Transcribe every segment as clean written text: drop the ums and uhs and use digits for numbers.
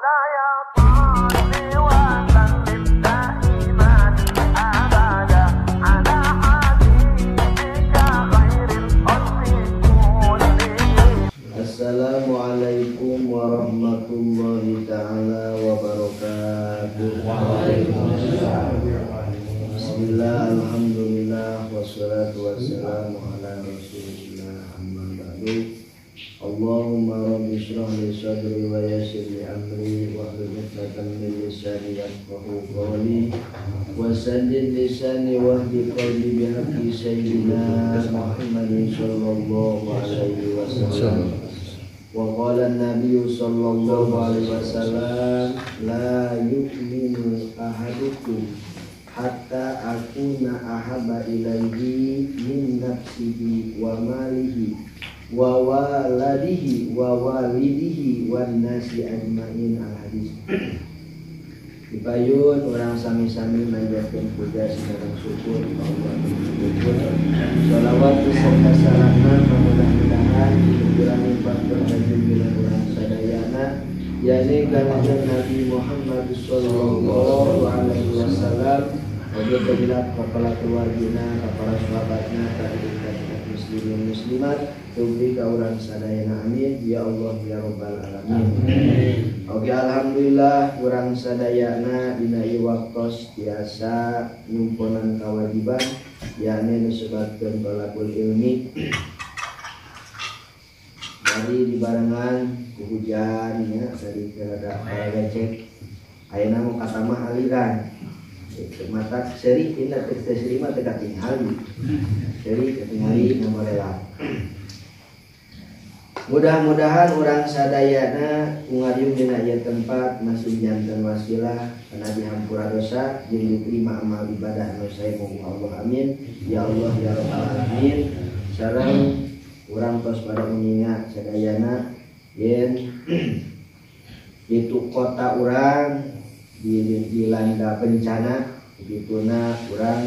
مولاي صل وسلم دائما أبدا على حبيبك خير الخلق كلهم. Assalamualaikum warahmatullahi taala wabarakatuh. Waalaikumsalam. Bismillah, alhamdulillah, wassalatu wassalamu ala rasulillah, amma ba'du. Allahumma rabbi shrah li sadri wa yassir li amri wahlul 'uqdatam min lisani yafqahu qawli wa saddid lisani wahdi qalbi bihaqqi sayyidina Muhammadin sallallahu alaihi wasallam. Wa qala an-nabiy sallallahu alaihi wasallam, la yu'minu ahadukum hatta akuna ahabba ilaihi min nafsihi wa malihi wa waladihi wa walidihi wan nasi ajmain. Al hadis. Dipayun orang sami-sami manjatkeun puja sareng syukur ka Allah. Shalawat beserta salamna mudah-mudahan dikurangi faktor junjungan urang sadayana yakni kanjeng Nabi Muhammad sallallahu alaihi wasallam, oge kabilap kepala keluargina, ka para sahabatna, ka muslimin muslimat, tubli ka urang sadayana, amin ya Allah ya rabbal alamin. Oke, alhamdulillah urang sadayana dina ieu waktos tiasa nyumponan kawajiban yakni nu sebatkeun tolakul ilmi dari dibarengan ku hujan ya, dari rada lecek ayeuna mau katamah aliran mata seri indah teh seri mah teu katingali seri katingali namorela. Mudah-mudahan urang sadayana ngariung dina ieu tempat masih janten wasilah kana dihampura dosa jeung diterima amal ibadah anu sae Allah, amin ya Allah ya rabbal alamin. Sareng urang tos pada uninga sadayana yen itu kota urang dilanda bencana begituna urang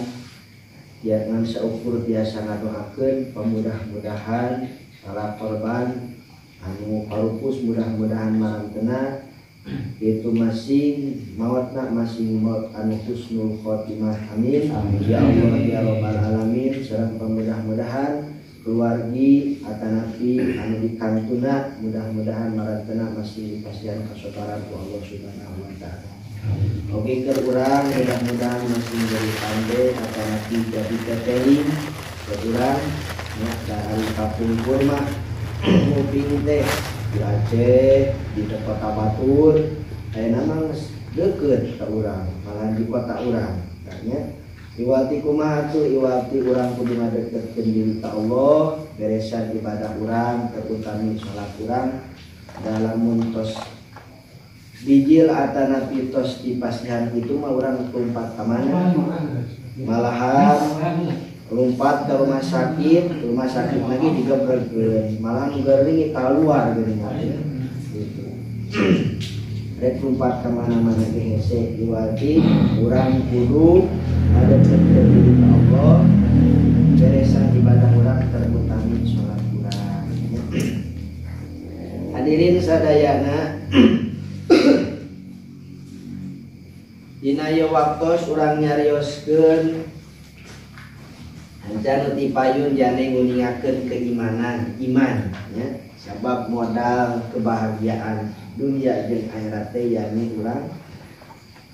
ngan saukur biasa ngadoakeun pemudah-mudahan para korban anu karupus mudah-mudahan marantena itu masing mautna masing maut anu husnul khotimah, amin ya Allah ya rabbal alamin. Sareng pemudah-mudahan keluargi atanapi anu dikantuna mudah-mudahan marantena masing dipasihan kasotaran ku Allah Subhanahu wa taala. Oke, keur urang mudah-mudahan masing jadi pande atanapi jadi teteling keur urang nya dari kapungkur mah nguping teh di Aceh di kota Batur ayeuna mah geus deukeut ka urang malah di kota urang nya. Iwati kumaha atuh iwati urang kudu ngadeukeutkeun diri ka Allah, beresan ibadah urang terutami salat urang dalam tos bijil atanapi tos dipasihan kitu mah urang lompat ka mana malahan lompat ke rumah sakit lagi digebregkeun malah nu geuring keluar geuning gitu. Rek lompat ka mana-mana ge hese iwati urang kudu ngadeukeutkeun diri ka Allah, beresan ibadah urang terutami salat urang. Hadirin sadayana, dina ieu waktos urang nyarioskeun ancan ti payun jane nguningakeun keimanan iman ya, sabab modal kebahagiaan dunia jeung akhirat teh yakni urang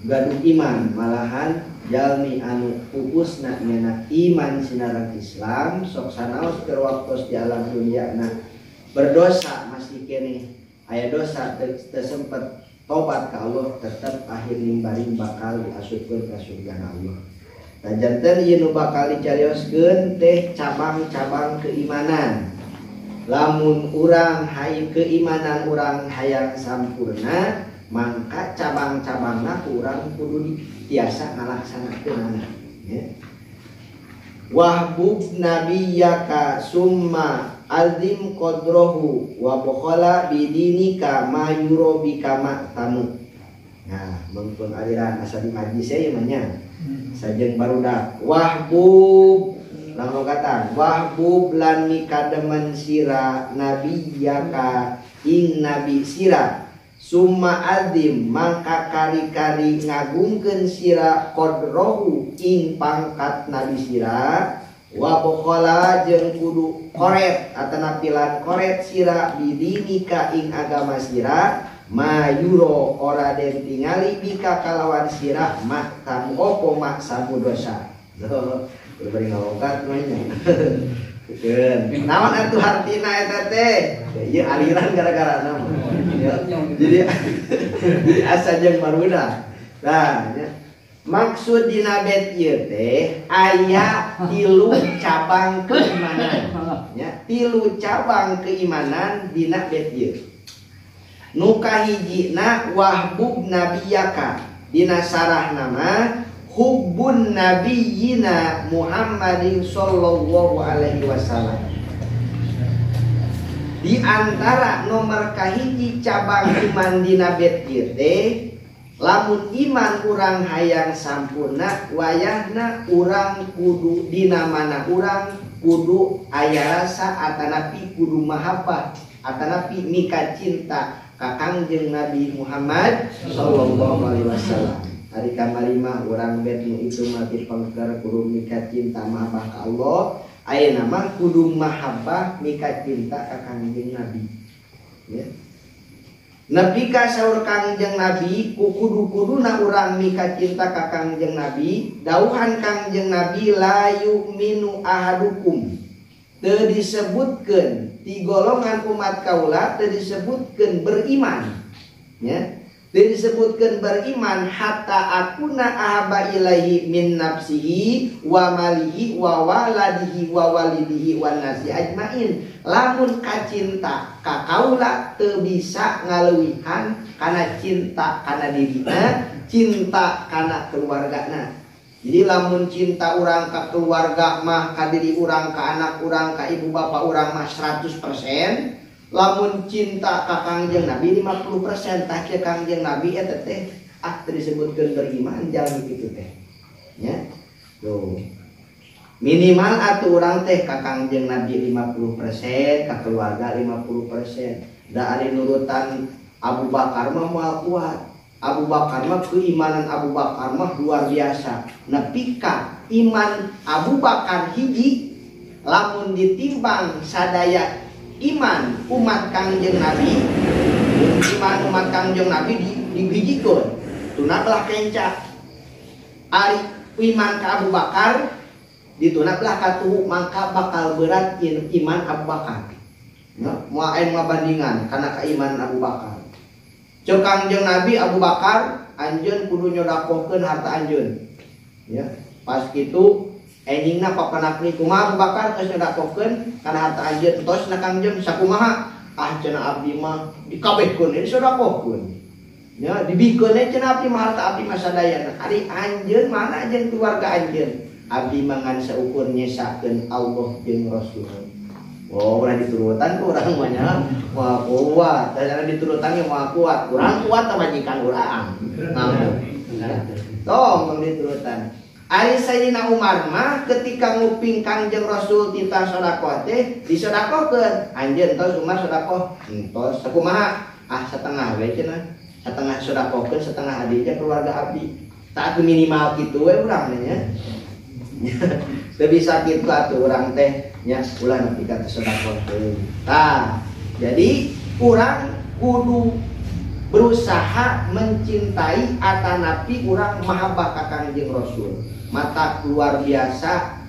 gaduh iman. Malahan jalmi anu pupusna nyana iman sinareng Islam sok sanaos keur waktos di alam dunia na berdosa masih keneh aya dosa teu sempet tobat ka Allah tetep akhir nimbaring bakal diasupkeun ka surga Allah. Nah, janten ieu nu bakal dicarioskeun teh cabang-cabang keimanan. Lamun urang hayang keimanan urang hayang sampurna, mangka cabang-cabangna ku urang kudu tiasa ngalaksanakeunana ya. Wahbub nabiyyaka summa azim qadrohu wa bukhala bidinika ma yurobika ma'tamu. Nah, mengpun aliran asa di majlis ya mah nya. Sajeng barudak wahbub lamun kata wahbub lan mikademen sira nabiyaka ing nabi sira Summa azim mangka kari-kari ngagungkeun sira qadrohu ing pangkat nabi sira wa bukhala jeung kudu koret atanapi lan koret sira bidinika ing agama sira mayuro ora den tingali bika kalawan sira mak tamu opo mak samu dosa. Bari ngalokat mah nya. Naon atuh hartina eta teh? Ieu aliran gara-gara nama. Jadi asa jeung barudak. Nah, ya. Maksud dina bet ieu teh aya tilu cabang keimanan. Ya, tilu cabang keimanan dina bet ieu. Nu kahijina wahbub nabiyaka dina sarah nama hubbun nabiyina Muhammadin sallallahu alaihi wasallam. Di antara nomor kahiji cabang iman dina bet ieu teh lamun iman urang hayang sampurna wayahna urang kudu dina mana urang kudu aya rasa atanapi kudu mahabbah atanapi mika cinta ka Kangjeng Nabi Muhammad sallallahu alaihi wasallam. Hari kamari mah urang bet nu itu mah pangker kudu mika cinta mahabbah ka Allah, ayeuna mah kudu mahabbah mika cinta ka Kangjeng Nabi. Ya. Nepi ka saur Kangjeng Nabi ku kudu-kuduna urang mika cinta ka Kangjeng Nabi, dauhan Kangjeng Nabi la yu'minu ahadukum. Teu disebutkeun di golongan umat kaula teu disebutkeun beriman. Ya. Disebutkan beriman hatta akuna ahaba ilaihi min nafsihi wa malihi wa waladihi wa walidihi wa nasi ajmain. Lamun kacinta ka kaula teu bisa ngaleuwihan kana cinta kana dirina, cinta kana keluargana. Jadi lamun cinta urang ka keluarga mah ka diri urang, ka anak urang, ka ibu bapak urang mah 100%. Lamun cinta ka Kangjeng Nabi 50% tah ke Kangjeng Nabi eta teh ah teu disebutkeun beriman jalmi kitu teh. Nya. Tuh. Minimal atuh urang teh ka Kangjeng Nabi 50%, ka keluarga 50%. Da ari nurutan Abu Bakar mah moal kuat. Abu Bakar mah keimanan Abu Bakar mah luar biasa. Nepi ka iman Abu Bakar hiji lamun ditimbang sadaya iman umat Kangjeng Nabi, iman umat Kangjeng Nabi dibijikeun tuna belah kenca. Ari iman ka Abu Bakar dituna belah katuhu, maka bakal berat iman Abu Bakar. Ya, moal aya ngabandingan kana keimanan Abu Bakar. Ceuk Kangjeng Nabi Abu Bakar anjeun kudu nyodakohkeun harta anjeun. Ya, pas kitu enjingna papanakni kumaha Abu Bakar geus nyodakohkeun kana harta anjeun tos na Kangjeng sakumaha ah cenah abdi mah dikabehkeun ini sodakohkeun. Ya dibikeun we cenah abdi mah harta abdi mah sadayana. Ari anjeun mana jeung keluarga anjeun? Abdi mah ngan saukur nyesakeun Allah jeung Rasul. Oh, urang diturutan ku urang mah nya moal kuat. Da diturutan ge moal kuat. Urang kuat tah majikan urang. Tong diturutan. Ari Sayyidina Umar mah ketika nguping Kangjeng Rasul titah sedekah teh disedekahkeun. Anjeun tos Umar sedekah entos sakumaha? Ah setengah we cenah. Setengah sedekahkeun setengah adina keluarga abdi. Tak minimal kitu we urang nya. Teu bisa kitu atuh urang teh nya ulah nepi ka sedekahkeun. Tah, jadi urang kudu berusaha mencintai atanapi urang mahabbah ka Kangjeng Rasul. Mata luar biasa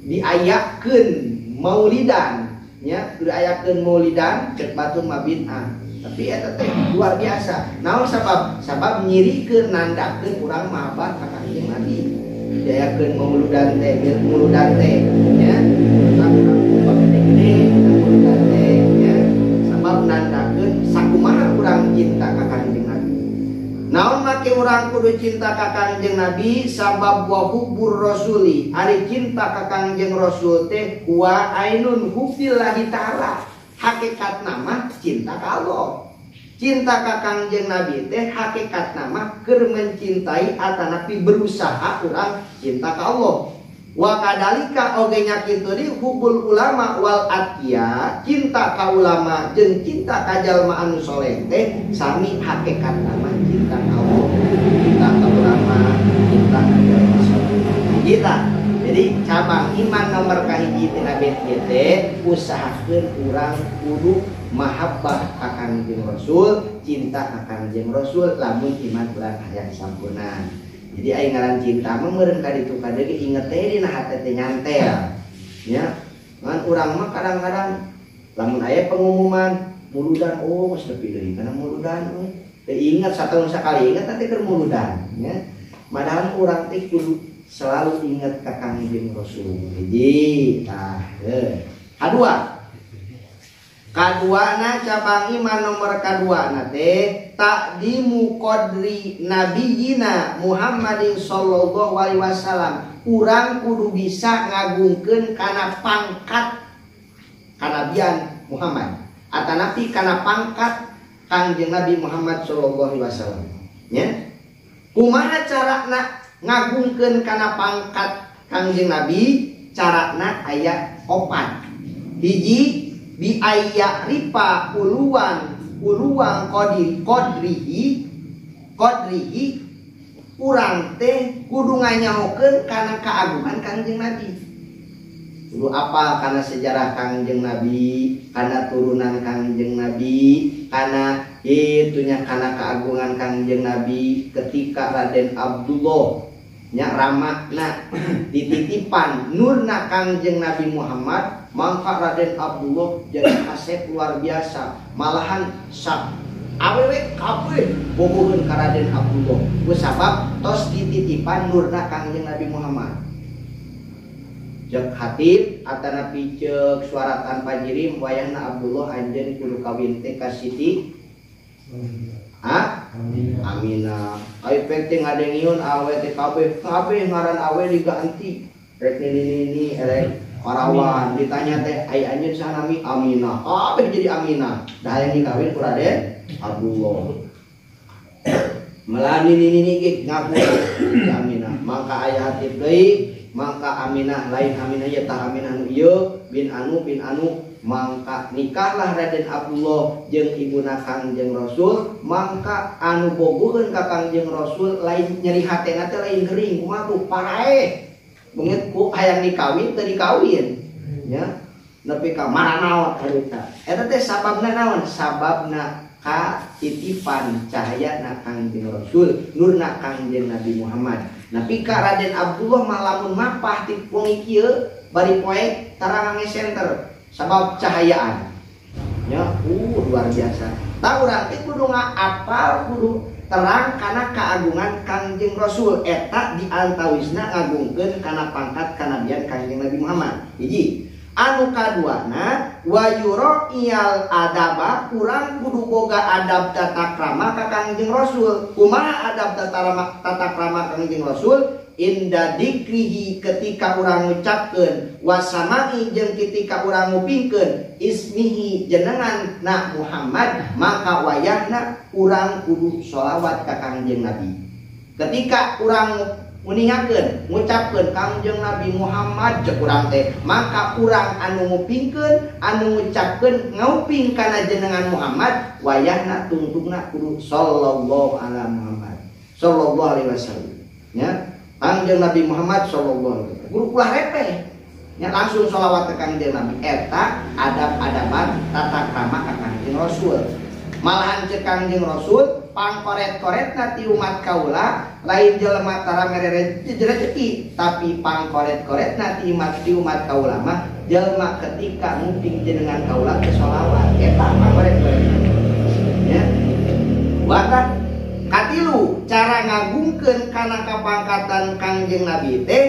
diayakeun maulidan nya, diayakeun maulidan cek batur mah bid'ah. Tapi eta teh luar biasa. Naon sabab? Sabab nyirikeun nandakeun urang mahabbah ka Kangjeng Nabi. Diayakeun mauludan teh, muludan teh nya. Urang gede-gede muludan teh nya. Sabab nandakeun sakumaha urang cinta ka Kangjeng Nabi. Naon make urang kudu cinta ka Kangjeng Nabi sabab wa hubbur rasuli. Ari cinta ka Kangjeng Rasul teh huwa ainun hubbillahi ta'ala. Hakikat nama cinta ka Allah. Cinta ka Kangjeng Nabi teh hakikat nama keur mencintai atanapi berusaha urang cinta ka Allah. Wa kadalika oge nya kitu di hubul ulama wal atqiya, cinta ka ulama jeung cinta ka jalma anu soleh teh sami hakikatna mah cinta ka Allah, cinta ka ulama, cinta ka jalma soleh. Kita jadi cabang iman nomor kahiji tina BT usahakeun urang kudu mahabbah ka Kangjeng Rasul, cinta ka Kangjeng Rasul lamun iman urang hayang sampurna. Jadi ai ngaran cinta mah meureun ka ditu ka deui inget teh dina hate teh nyantel. Nya, ngan urang mah kadang-kadang lamun aya pengumuman muludan, oh geus nepi deui kana muludan euy. Teu inget sataun sakali inget teh keur muludan nya. Padahal urang teh kudu selalu ingat ka Kangjeng Rasul. Hiji, tah heuh. Kadua. Kaduana cabang iman nomor kaduana teh takdimu qadri nabiyina Muhammadin sallallahu alaihi wasallam. Urang kudu bisa ngagungkeun kana pangkat kanabian Muhammad atanapi kana pangkat Kangjeng Nabi Muhammad sallallahu alaihi wasallam. Nya. Kumaha carana ngagungkeun kana pangkat Kangjeng Nabi? Carana aya opat. Hiji, bi ayya ripa uluan uluang qadri qadrihi qadrihi urang teh kudu nganyahokeun kana keagungan Kangjeng Nabi. Kudu apal kana sejarah Kangjeng Nabi, kana turunan Kangjeng Nabi, kana itunya kana keagungan Kangjeng Nabi ketika Raden Abdullah nya ramakna dititipan nurna Kangjeng Nabi Muhammad, mangka Raden Abdullah jadi kasep luar biasa, malahan sak awewe kabeh bogoheun ka Raden Abdullah ku sabab tos dititipan nurna Kangjeng Nabi Muhammad. Cek hatib atanapi cek suara tanpa jirim wayahna Abdullah anjeun kudu kawin teh ka Siti Aminah. Ai penting ngadengiun awe teh kabeh kabeh ngaran awe diganti rek nini-nini rek parawan ditanya teh ai anjeun saha nami Aminah kabeh jadi Aminah dah hayang dikawin ku Raden Abdullah melani nini-nini ge ngaku Aminah maka aya hatib deui mangka Aminah lain Aminah ye tah Aminah nu ieu bin anu mangka nikahlah Raden Abdullah jeung ibuna Kangjeng Rasul mangka anu bogoheun ka Kangjeng Rasul lain nyeri hatena teh lain gering kumaha tuh paraeh beungeut ku hayang dikawin teu dikawin nya nepi ka maranaon harita eta teh sababna naon sababna ka titipan cahayana Kangjeng Rasul nurna Kangjeng Nabi Muhammad. Nepi ka Raden Abdullah mah lamun mapah ti wengi kieu bari poek tarangange senter sabab cahayaan nya luar biasa. Tah urang teh kudu ngaapal kudu terang kana keagungan Kangjeng Rasul eta diantawisna ngagungkeun kana pangkat kanabian Kangjeng Nabi Muhammad. Hiji. Anu kaduana wa yura'iyal adaba urang kudu boga adab tata krama ka Kangjeng Rasul. Kumaha adab tata krama Kangjeng Rasul? Inda dikrihi ketika urang ngucapkeun wasamai jeung ketika urang ngupingkeun ismihi jenengan na Muhammad maka wayahna urang kudu sholawat ka Kangjeng Nabi. Ketika urang nguningakeun ngucapkeun Kangjeng Nabi Muhammad cek urang teh maka urang anu ngupingkeun anu ngucapkeun ngauping kana jenengan Muhammad wayahna tungtungna kudu sallallahu ala Muhammad sallallahu alaihi wasallam nya. Kangjeng Nabi Muhammad sallallahu alaihi wasallam. Guru ulah repeh. Nya langsung sholawat ke Kangjeng Nabi eta adab-adaban tata krama ka Kangjeng Rasul. Malahan cek Kangjeng Rasul pangkoret-koretna ti umat kaula lain jelema tara mere rezeki tapi pangkoret-koretna ti umat kaula mah jelema ketika nguping jenengan kaula ke sholawat eta pangkoret-koretna. Ya. Wah, katilu cara ngagungkeun kana kapangkatan Kangjeng Nabi teh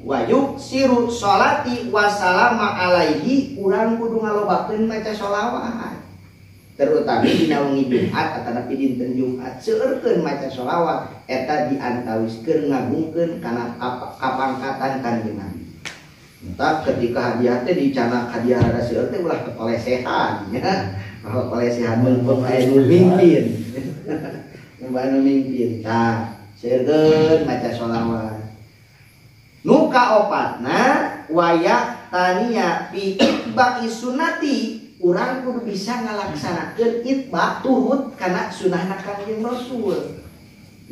wayuk siru sholati wasalama alaihi urang kudu ngalobakeun maca sholawat terutama dina wengi Jumat atanapi dinten Jumat seueurkeun maca sholawat eta diantawiskeun ngagungkeun kana kapangkatan Kangjeng Nabi. Entah ketika hadiah teh dicanak hadiah rada seueur teh ulah kekolesehan nya. Kekolesehan mumpung aya nu mimpin. Mbak nu mimpin tah seueurkeun maca sholawat. Nu kaopatna waya tania fi itba'i sunnati, urang kudu bisa ngalaksanakeun itba turut kana sunahna Kangjeng Rasul.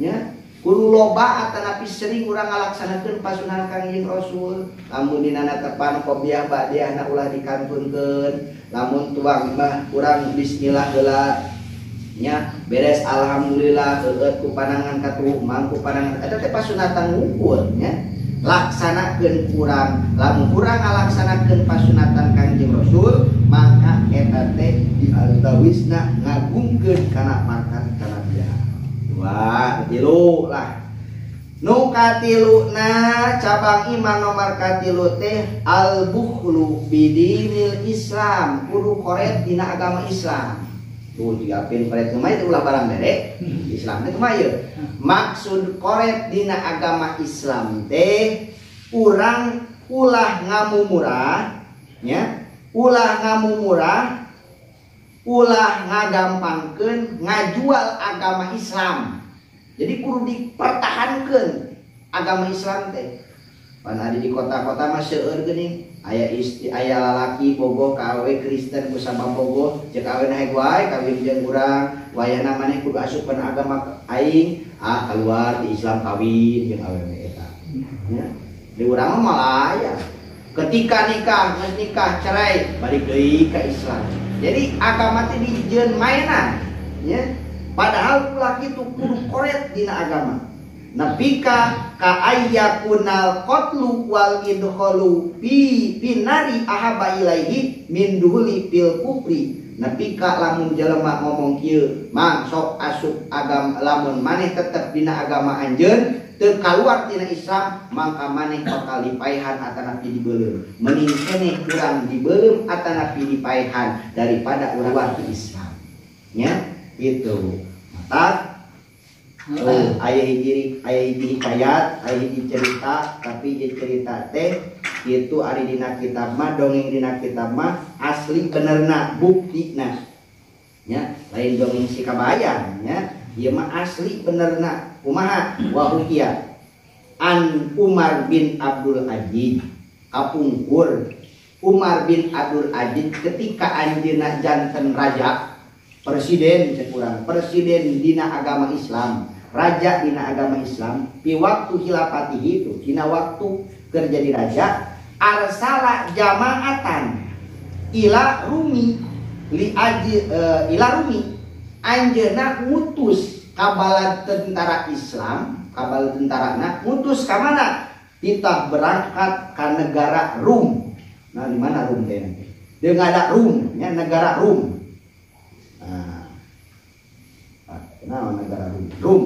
Nya, kudu loba atanapi sering urang ngalaksanakeun pasunah Kangjeng Rasul. Lamun dina tepan qobliyah ba'diyahna ulah dikantunkeun, lamun tuang mah urang bismillah heula. Nya, beres alhamdulillah heueut ku panangan katuhu mangku panangan eta teh pasunatan ngumpul nya. Laksanakeun kurang, lamun kurang ngalaksanakeun pasunatan Kangjeng Rasul maka eta teh diantawisna ngagungkeun kana pangkat kanabian. Dua, tilu lah. Nu katiluna cabang iman nomor katilu teh al bukhlu bidinil Islam, kudu koret dina agama Islam. Tuh digapin koret kumaha itu ulah barang bere Islam teh kumaha ieu? Maksud koret dina agama Islam teh urang ulah ngamumurah nya, ulah ngamumurah, ulah ngagampangkeun ngajual agama Islam. Jadi kudu dipertahankeun agama Islam teh. Pan ari di kota-kota mah seueur geuning, aya istri aya lalaki bogoh ka awewe Kristen ku sabab bogoh, ceuk awena heg wae kawin jeung urang, wayahna maneh kudu asup kana agama aing, ah keluar di Islam kawin jeung awewe eta. Nya, di urang mah malah aya. Ketika nikah, geus nikah cerai, balik deui ka Islam. Jadi agama teh dijieun mainan, nya. Padahal ulah kitu kudu koret dina agama. Nepika ka ayyakunal qatlu wal idkhalu fi finari ahaba ilaihi min duhuli fil kufri. Nepika lamun jelema ngomong kieu, mang sok asup agama lamun maneh tetep dina agama anjeun teu kaluar tina Islam mangka maneh bakal dipaehan atanapi dibeuleum. Mending keneh urang dibeuleum atanapi dipaehan daripada urang keluar ti Islam. Nya gitu. Mata oh, aya hiji hikayat, aya hiji cerita, tapi ieu cerita teh itu ari dina kitab mah, dongeng dina kitab mah asli benerna, buktina. Nya, lain dongeng si kabayan nya, ieu mah asli benerna. Kumaha? Wa hukiya an Umar bin Abdul Aziz kapungkur Umar bin Abdul Aziz ketika anjeunna janten raja, presiden cek urang, presiden dina agama Islam, raja dina agama Islam, pi waktu khilafatihi itu, dina waktu kerja di raja, arsala jamaatan ila Rumi li aji, ila Rumi anjeunna ngutus kabalan tentara Islam, kabal tentarana ngutus ka mana? Kita berangkat ke negara Rum. Nah, di mana Rum teh nanti? Dia nggak ada Rum, ya, negara Rum. Nah, naon negara Rum? Rum.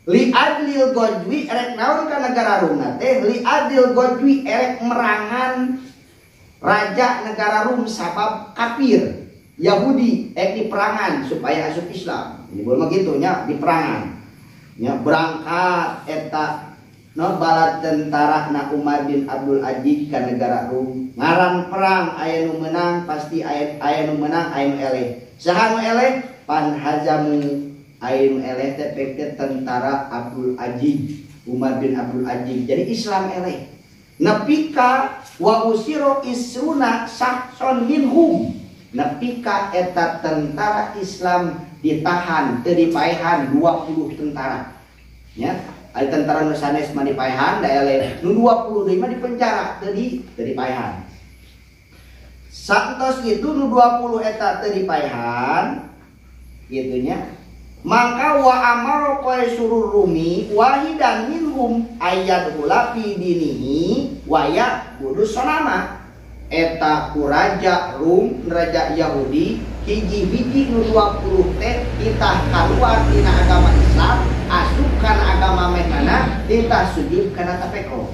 Li adlil gojwi erek naon ka negara Rum na teh? Li adlil gojwi erek merangan raja negara Rum sabab kafir Yahudi erek diperangan supaya asup Islam. Ini boleh mah gitu nya diperangan. Nya berangkat eta no bala tentara na Umar bin Abdul Aziz ka negara Rum. Ngaran perang aya nu menang pasti aya nu menang aya nu eleh. Saha nu eleh? Pan hajamu aya nu eleh teh pek teh tentara Abdul Aziz, Umar bin Abdul Aziz. Jadi Islam eleh. Nepika wa usiro isruna sahson minhum. Nepika eta tentara Islam ditahan teu dipaehan 20 tentara. Nya, ari tentara nu sanes mah dipaehan da eleh. Nu 20 deui mah dipenjara teu dipaehan. Saentos kitu nu 20 eta teu dipaehan kitu nya. Maka wa amara qaisurur rumi wahidan minhum ayyadkhula fi dinihi wa ya'budu sanama. Eta ku raja Rum, raja Yahudi, hiji-hiji nu 20 teh titah kaluar tina agama Islam, asup kana agama mehana, titah sujud kana tapeko.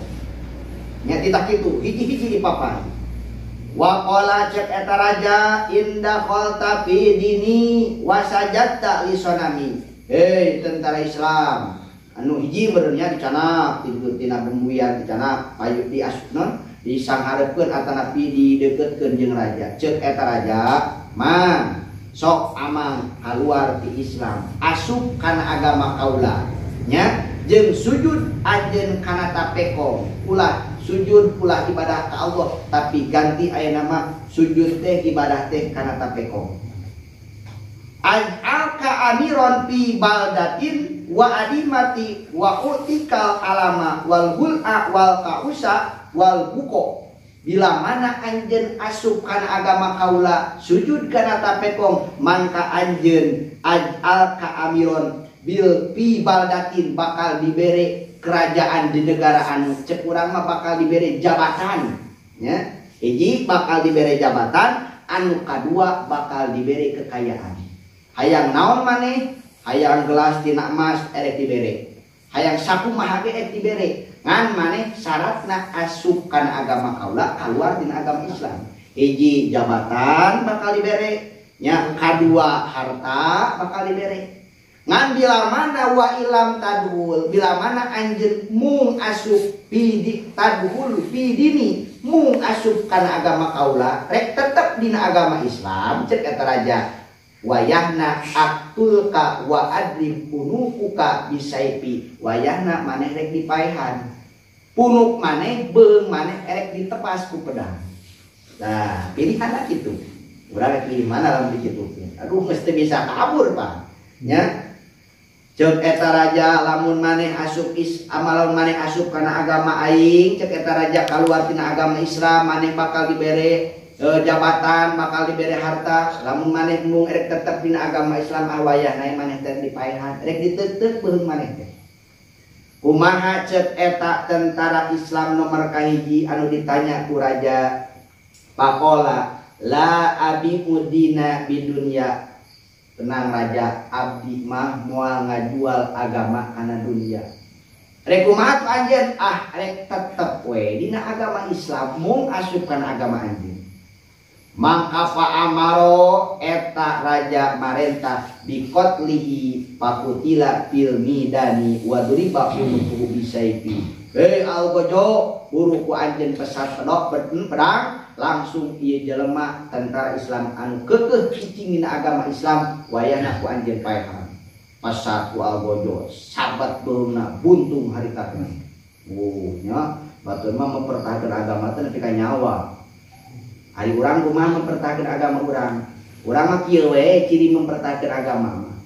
Nya titah kitu, hiji-hiji dipapan. Wa qala cek eta raja inda khalta fi dini wa sajadta li sonami. Hei tentara Islam, anu hiji beureunya dicanak tina bembuyan dicanak payu diasupna disanghareupeun atanapi dideukeutkeun jeung raja. Cek eta raja, "Mang, sok amang kaluar ti Islam, asup kana agama kaula." Nya, Jeung sujud anjeun kana tapekong. Ulah sujud ulah ibadah ka Allah tapi ganti aya nama sujud teh ibadah teh kana tapekong. Aj'alka amiron fi baldatin wa adimati wa utikal alama wal hul'a wal kausa wal buko. Bila mana anjeun asup kana agama kaula sujud kana tapekong mangka anjeun aj'alka amiron bil fi baldatin bakal dibere kerajaan di negara anu cek urang mah bakal dibere jabatan nya. Hiji bakal dibere jabatan, anu kadua bakal dibere kekayaan. Hayang naon maneh? Hayang gelas tina emas erek dibere. Hayang sakumaha ge erek dibere. Ngan maneh syaratna asup kana agama kaula kaluar tina agama Islam. Hiji jabatan bakal dibere, nya kadua harta bakal dibere. Ngan bila mana wa ilam tadhul, bila mana anjeun mung asup fi tadhul fi dini, mung asup kana agama kaula rek tetep dina agama Islam cek eta raja. Wayahna aktulka wa adrib unukuka bisaipi. Wayahna maneh rek dipaehan. Punuk maneh beung maneh erek ditepas ku pedang. Nah, pilihanna kitu. Urang rek pilih mana lamun dikitukeun. Aduh geus teu bisa kabur, Pak. Nya. Cek eta raja lamun maneh asup lamun maneh asup kana agama aing, cek eta raja kaluar tina agama Islam maneh bakal dibere jabatan, bakal dibere harta. Lamun maneh mung erek tetep dina agama Islam ah wayahna maneh teh dipaehan, erek diteuteup beuheung maneh teh. Kumaha cek eta tentara Islam nomor kahiji anu ditanya ku raja? Pakola la abi udina bidunya. Tenang raja, abdi mah moal ngajual agama kana dunia. Rek kumaha tu anjeun? Ah rek tetep we dina agama Islam mung asup kana agama anjeun. Mangka fa'amaro eta raja marentah bikotlihi pakutila fil midani wa duriba unuhu bisaifi. Hei algojo, buru ku anjeun pesat pedok pedang langsung ieu jelema tentara Islam anu keukeuh cicing dina agama Islam wayahna ku anjeun paehan. Pesat ku algojo sabat beureumna buntung harita teh. Oh nya batur mah mempertahankan agama teh nepi ka nyawa. Ari urang kumaha mempertahankan agama urang? Urang mah kieu we ciri mempertahankan agama mah.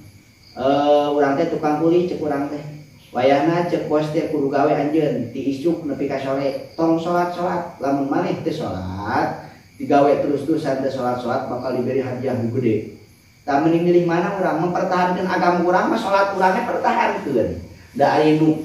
Urang teh tukang kuli cek urang teh. Wayahna cek bos teh kudu gawe anjeun ti isuk nepi ka sore. Tong salat-salat, lamun maneh teu salat, digawe terus-terusan teu salat-salat bakal diberi hadiah nu gede. Tah mending milih mana urang mempertahankan agama urang mah salat urangnya pertahankeun. Da ari nu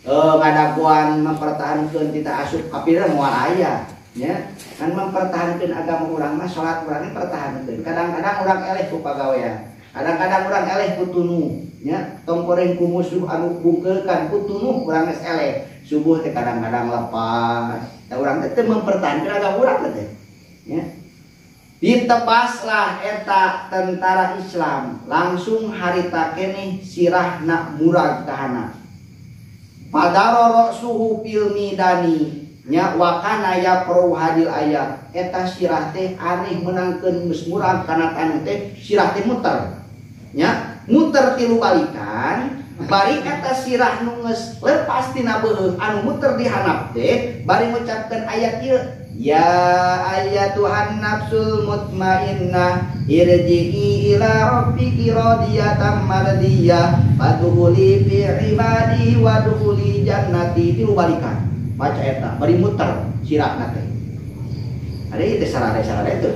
ngadagoan mempertahankeun tita asup kafir moal aya. Ya, kan mempertahankan agama urang mah salat urangnya pertahankeun. Kadang-kadang urang eleh ku pagawean. Kadang-kadang urang eleh ku tunu, nya. Tong goreng ku musuh anu bungkeulkan ku tunu urang geus eleh. Subuh teh kadang-kadang lepas. Tah urang teh teu mempertahankan agama urang teh. Ya. Ditebaslah eta tentara Islam, langsung harita keneh sirahna murag kahana. Padaroro suhu fil midani nya wakana ya pro hadil ayat eta sirah teh aneh menangkeun geus murag kana taneuh teh sirah teh muter nya muter tilu balikan bari eta sirah nu geus lepas tina beuheung anu muter di handap teh bari ngucapkeun ayat ieu ya ayyatuhan nafsul mutmainnah irji'i ila rabbiki radiyatan mardiyah fadkhuli fi ibadi wadkhuli jannati tilu balikan baca eta bari muter sirahna teh. Ada ieu teh sarare-sarare teh.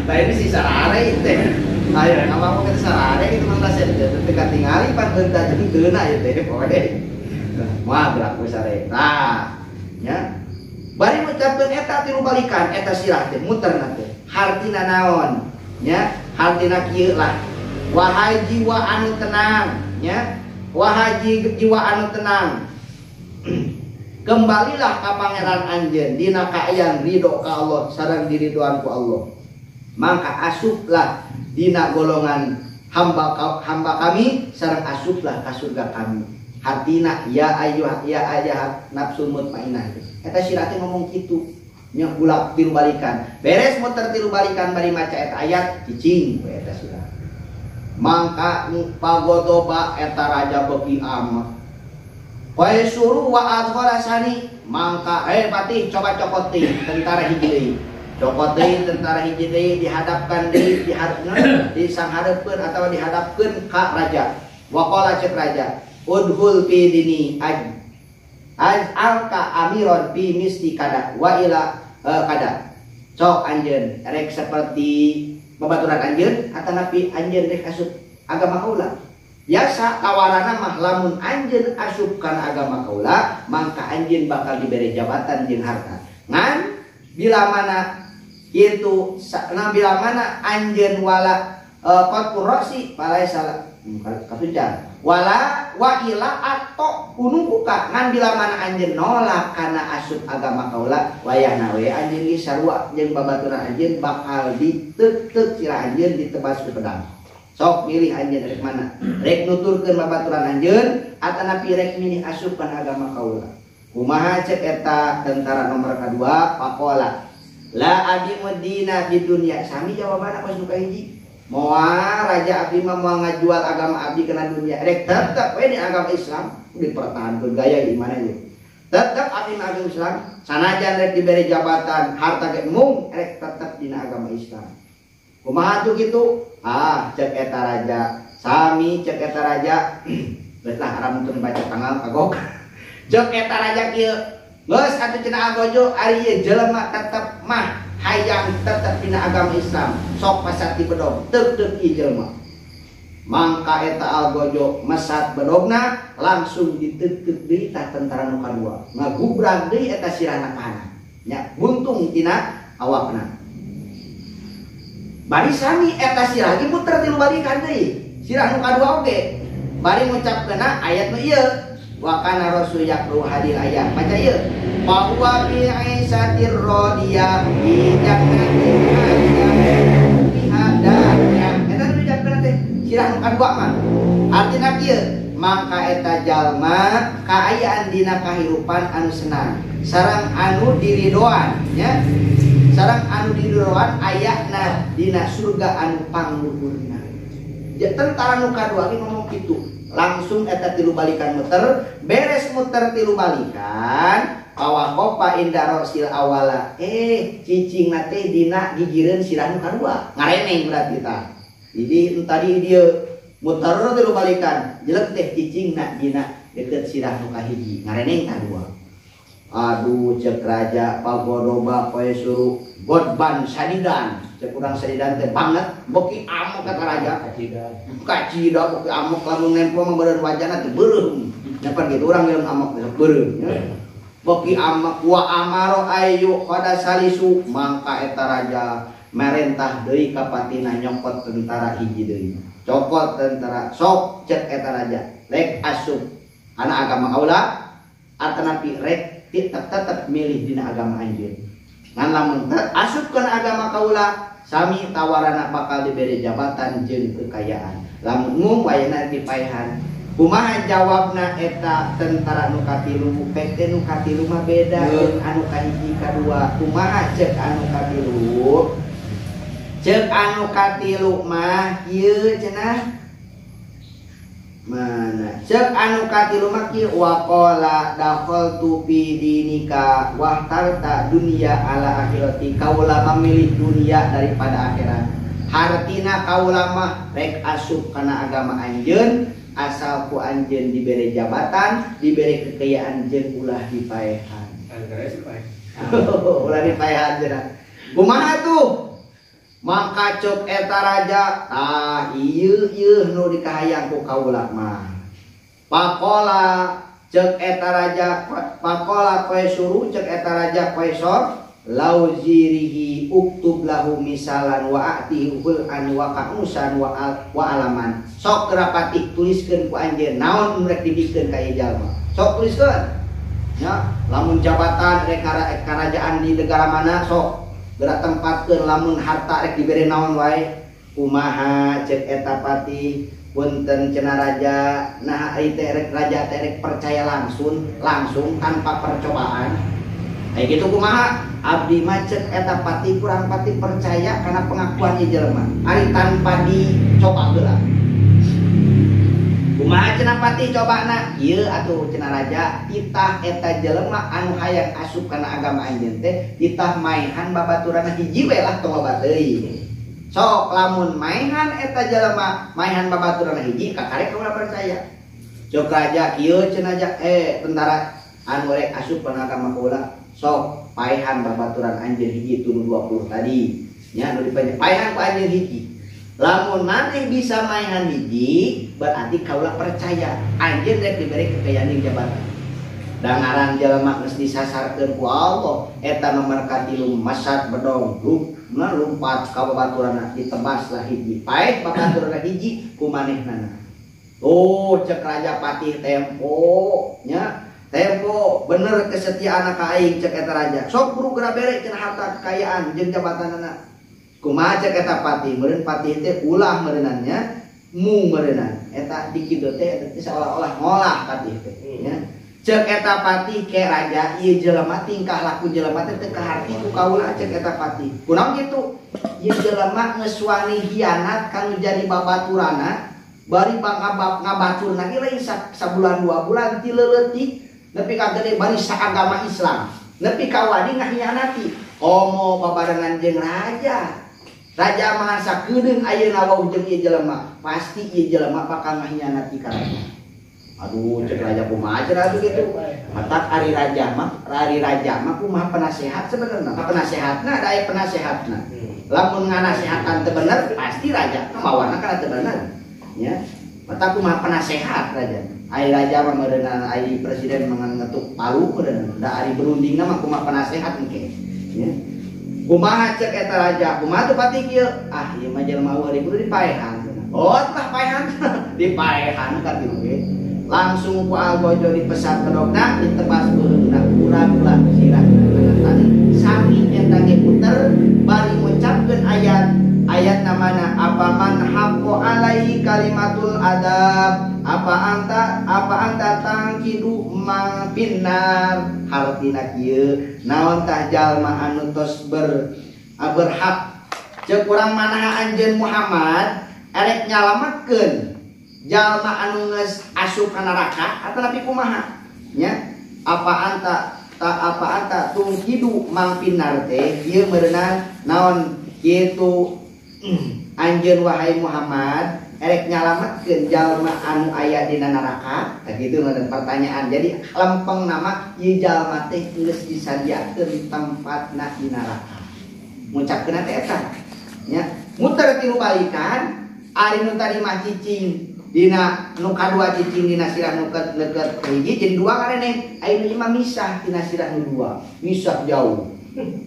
Tah ini si sarare teh. Ayo ngomong ke sarare kitu mah teh teu katingali pan beunta jeung teuna ieu teh poe. Moal berlaku sare. Tah nya bari ngucapkeun eta tilu balikan eta sirah teh muterna teh. Hartina naon? Nya hartina kieu lah. Wahai jiwa anu tenang nya. Wahai jiwa anu tenang. Kembalilah ka pangeran anjeun dina kaayaan ridho ka Allah sareng diridoan ku Allah. Maka asuplah dina golongan hamba kami sareng asuplah ka surga kami. Hartina ya ayyuha ya ayyuha nafsul mutmainnah. Eta sirah teh ngomong kitu nya bulak tilu balikan. Beres muter tilu balikan bari maca eta ayat cicing we eta sirah. Mangka nu pagodoba eta raja beuki amat. Poe suruh wa adkhala sani mangka patih coba cokot deui tentara hiji deui. Cokot deui tentara hiji deui dihadapkan deui dihadapkeun disanghareupeun atawa dihadapkeun ka raja. Wa qala cek raja, udhul fi dini aj alka amiron fi misti kada wa ila kada. Sok anjeun rek seperti babaturan anjeun atanapi anjeun rek asup agama kaula. Biasa tawarana mah lamun anjeun asup kana agama kaula mangka anjeun bakal diberi jabatan jeung harta. Ngan bila mana kitu nah bila mana anjeun wala qatqur ra'si falaisa katucan wala wa ila atau unukuka ngan bila mana anjeun nolak kana asup agama kaula wayahna we anjeun ge sarua jeung babaturan anjeun bakal diteuk-teuk sirah anjeun ditebas ku pedang. Sok milih anjeun rek mana? Rek nuturkeun babaturan anjeun atanapi rek milih asup kana agama kaula. Kumaha cek eta tentara nomor kadua pakola. La abi mudina di dunya. Sami jawabanna kos nu kahiji. Moal raja abdi mah moal ngajual agama abdi kana dunia. Rek tetep we di agama Islam dipertahankeun gaya gimana ieu. Tetep abdi mah agama Islam, sanajan rek diberi jabatan, harta ge mung rek tetep dina agama Islam. Kumaha tuh gitu? Ah, cek eta raja. Sami cek eta raja. Geus lah haram teu baca tanggal kagok. Cek eta raja kieu. Geus atuh cenah agojo ari ieu jelema tetep mah hayang tetep dina agama Islam. Sok pasat di bedog, teuk-teuk ieu jelema. Mangka eta algojo mesat bedogna langsung diteuk-teuk deui tah tentara nu kadua. Ngagubrag deui eta sirahna kana. Nya buntung tina awakna. Bari sami eta sirah ge muter tilu balikan deui. Sirah nu kadua oge. Bari ngucapkeunna ayat nu ieu. Wa kana rasul yaqru hadil ayat. Baca ieu. Wa huwa bi aisatir radiyah fi jannatin aliyah biha. Eta nu diucapkeunna teh sirah nu kadua mah. Artina kieu, mangka eta jalma kaayaan dina kahirupan anu senang, sareng anu diridoan nya. Sareng anu diridoan ayana dina surga anu pangluhurna. Ja tentara nu kadua ge ngomong kitu. Langsung eta tilu balikan muter, beres muter tilu balikan, kawakopa inda rosil awala. Cicingna teh dina gigireun sirah nu kadua. Ngareneng berarti tah. Jadi tadi dia muter tilu balikan, jelek teh cicingna dina deket sirah nu kahiji. Ngareneng kadua. Aduh cek raja pagodoba poe suruh godban sadidan. Cek urang sadidan teh banget boki amuk kata raja. Kacida boki amuk lamun nempo mah beureun wajahna teh beureum. Nyapan kitu urang geus amuk teh beureum. Boki amuk wa amaro ayu qada salisu mangka eta raja merentah deui ka patina nyokot tentara hiji deui. Cokot tentara sok cek eta raja rek asup kana agama kaula atanapi rek tetep milih dina agama anjeun. Ngan lamun asup kana agama kaula sami tawarana bakal diberi jabatan jeung kekayaan. Lamun mung wayahna dipaehan. Kumaha jawabna eta tentara nu katilu? Pek nu katilu mah beda jeung anu kahiji kadua. Kumaha cek anu katilu? Cek anu katilu mah ieu cenah. Mana cek anu katilu mah kieu waqala dakhaltu fi dinika wahtarta dunya ala akhirati. Kaula memilih dunia daripada akhirat. Hartina kaula mah rek asup kana agama anjeun asal ku anjeun dibere jabatan, dibere kekayaan jeung ulah dipaehan. Ulah dipaehan cenah. Kumaha tuh? Maka cek eta raja tah ieu ieu nu dikahayang ku kaula mah. Pakola cek eta raja pakola koe suruh cek eta raja koe sor lauzirihi uktub lahu misalan wa atihi hul'an wa ka'usan wa alaman. Sok rapatih tuliskeun ku anjeun naon nu rek dibikeun ka ieu jalma. Sok tuliskeun. Ya, lamun jabatan rek karajaan di negara mana sok gerak tempatkeun, lamun harta rek dibere naon wae. Kumaha cek eta patih punten cenah raja nah ari teh rek raja teh rek percaya langsung langsung tanpa percobaan. Kayak gitu kumaha abdi mah cek eta patih kurang patih percaya karena pengakuan ieu jelema ari tanpa dicoba heula. Kumaha Kumaha cenah patih cobana? Ieu atuh cenah raja titah eta jelema anu hayang asup kana agama anjeun teh titah maehan babaturana hiji we lah tong loba teuing. Sok lamun maehan eta jelema maehan babaturana hiji kakarek kaula percaya. Sok raja kieu cenah ja tentara anu rek asup kana agama kaula sok paehan babaturan anjeun hiji tunu 20 tadi nya anu dipanjang paehan ku anjeun hiji. Lamun maneh bisa maehan hiji berarti kaula percaya anjeun rek diberi kekayaan jeung jabatan. Da ngaran jelema geus disasarkeun ku Allah eta nomor katilu masat bedong rupna lumpat ka babaturanna ditebas lah hiji paeh babaturanna hiji ku manehnana. Oh cek raja patih tempo nya tempo bener kesetiaan ka aing cek eta raja sok buru geura bere cenah harta kekayaan jeung jabatanana. Kumaha cek eta patih meureun patih teh ulah meureunannya mu meureunnan eta dikitu teh eta teh seolah-olah ngolah patih teh nya. Cek eta patih ke raja ieu jelema tingkah laku jelema teh teu kaharti ku kaula cek eta patih. Kunaon kitu? Ieu jelema geus wani hianat kanu jadi babaturana bari ngabaturna ge lain sabulan dua bulan ti leuletik nepi ka gede bari saagama Islam nepi ka wani ngahianati komo babarengan jeung raja. Raja mah sakedeung ayeuna wau jeung ieu jelema pasti ieu jelema bakal ngahianati ka raja. Aduh cek raja kumaha cenah kitu. Matak ari raja mah kumaha penasehat sebenarnya. Penasehatna da aya penasehatna. Lamun nganasehatan teu bener pasti raja mawana kana teu bener. Nya. Matak kumaha penasehat raja. Ari raja mah meureunna ari presiden mah ngetuk palu meureunna. Da ari berundingna mah kumaha penasehat engke. Nya. Kumaha cek eta raja? Kumaha teu patih kieu? Ah ieu mah jelema eueuh kudu dipaehan. Oh tah paehan. Dipaehan ka kitu ge. Langsung ku algojo dipesat bedogna ditebas beureumna kurang lah sirahna tadi sami eta ge puter bari ngucapkeun ayat ayat namana apa man haqqo alaihi kalimatul adab apa anta tangkidu mang finnar hartina kieu naon tah jalma anu tos berhak ceuk urang manaha anjeun Muhammad erek nyalametkeun jalma anu geus asup ka neraka atanapi kumaha nya apa anta tungkidu mang finnar teh ieu meureunna naon kitu anjeun wahai Muhammad erek nyalametkeun jalma anu aya dina neraka tah kitu meureun pertanyaan. Jadi lempeng nama ieu jalma teh geus disadiakeun tempatna di neraka ngucapkeun teh eta nya muter tilu balikan ari nu tadi mah cicing dina nu kadua cicing dina sirah nu leukeut hiji jeung dua kareneh aya nu mah misah dina sirah nu dua misah jauh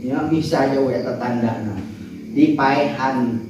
nya misah jauh eta tandana dipaehan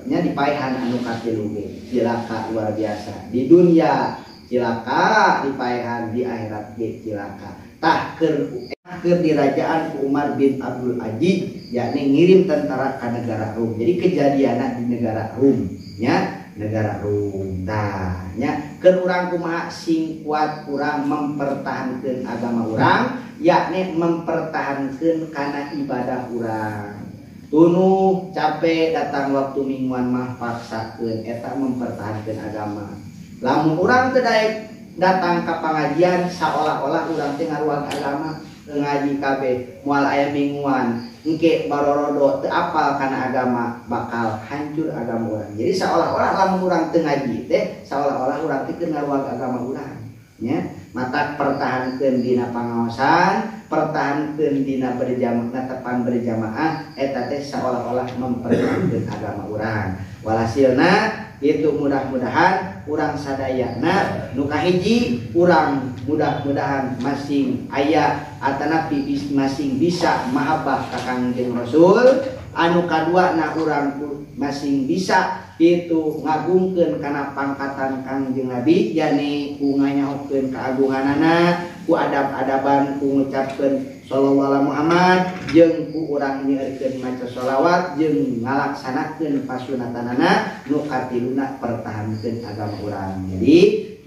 nya dipaehan anu katilu ge cilaka luar biasa di dunia cilaka dipaehan di akhirat ge cilaka. Tah keur dirajaan ku Umar bin Abdul Aziz yakni ngirim tentara ka negara Rum. Jadi kejadianna di negara Rum nya negara Rum. Tah nya keur urang kumaha sing kuat urang mempertahankeun agama urang yakni mempertahankeun kana ibadah urang. Tunuh capek datang waktu mingguan mah paksakeun eta mempertahankeun agama. Lamun urang teu daek datang ka pangajian saolah-olah urang teh ngaruan agama ngaji kabeh moal aya mingguan engke barorodo teu apal kana agama bakal hancur agama urang. Jadi saolah-olah lamun urang teu ngaji teh saolah-olah urang teh keur ngaruan agama urang nya. Mata pertahankeun dina pangaosan, pertahankeun dina berjamaah tepan berjamaah eta teh saolah-olah mempertahankeun agama urang. Walhasilna itu mudah-mudahan urang sadayana nu kahiji urang mudah-mudahan masing aya atanapi masing bisa mahabbah ka Kangjeng Rasul. Anu kadua na urang masing bisa itu ngagungkeun kana pangkatan Kangjeng Nabi yakni ku nganyahokeun keagunganana ku adab-adaban ku ngucapkeun sallallahu alaihi Muhammad jeung ku urang nyeurkeun maca sholawat jeung ngalaksanakeun pasunatanana nu katiluna pertahankeun agama urang. Jadi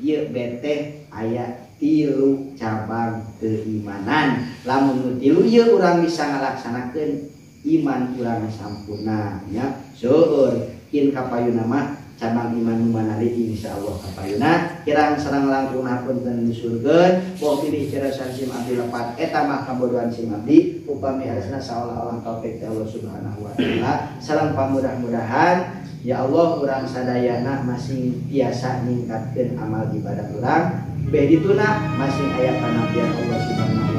ieu beteh aya 3 cabang keimanan. Lamun nu 3 ieu urang bisa ngalaksanakeun iman urang sampurna nya. Seueur kin kapayuna mah Cabang iman nu manali insyaallah kapayuna kirang sareng langkung hapunten disurgeun boh pilih cerasan sim abdi lepat eta mah kabodohan sim abdi upami arisna saolah-olah taufik Allah Subhanahu wa taala sareng pamudah-mudahan ya Allah urang sadayana masing tiasa ningkatkeun amal ibadah urang beh dituna masing aya panampian Allah Subhanahu.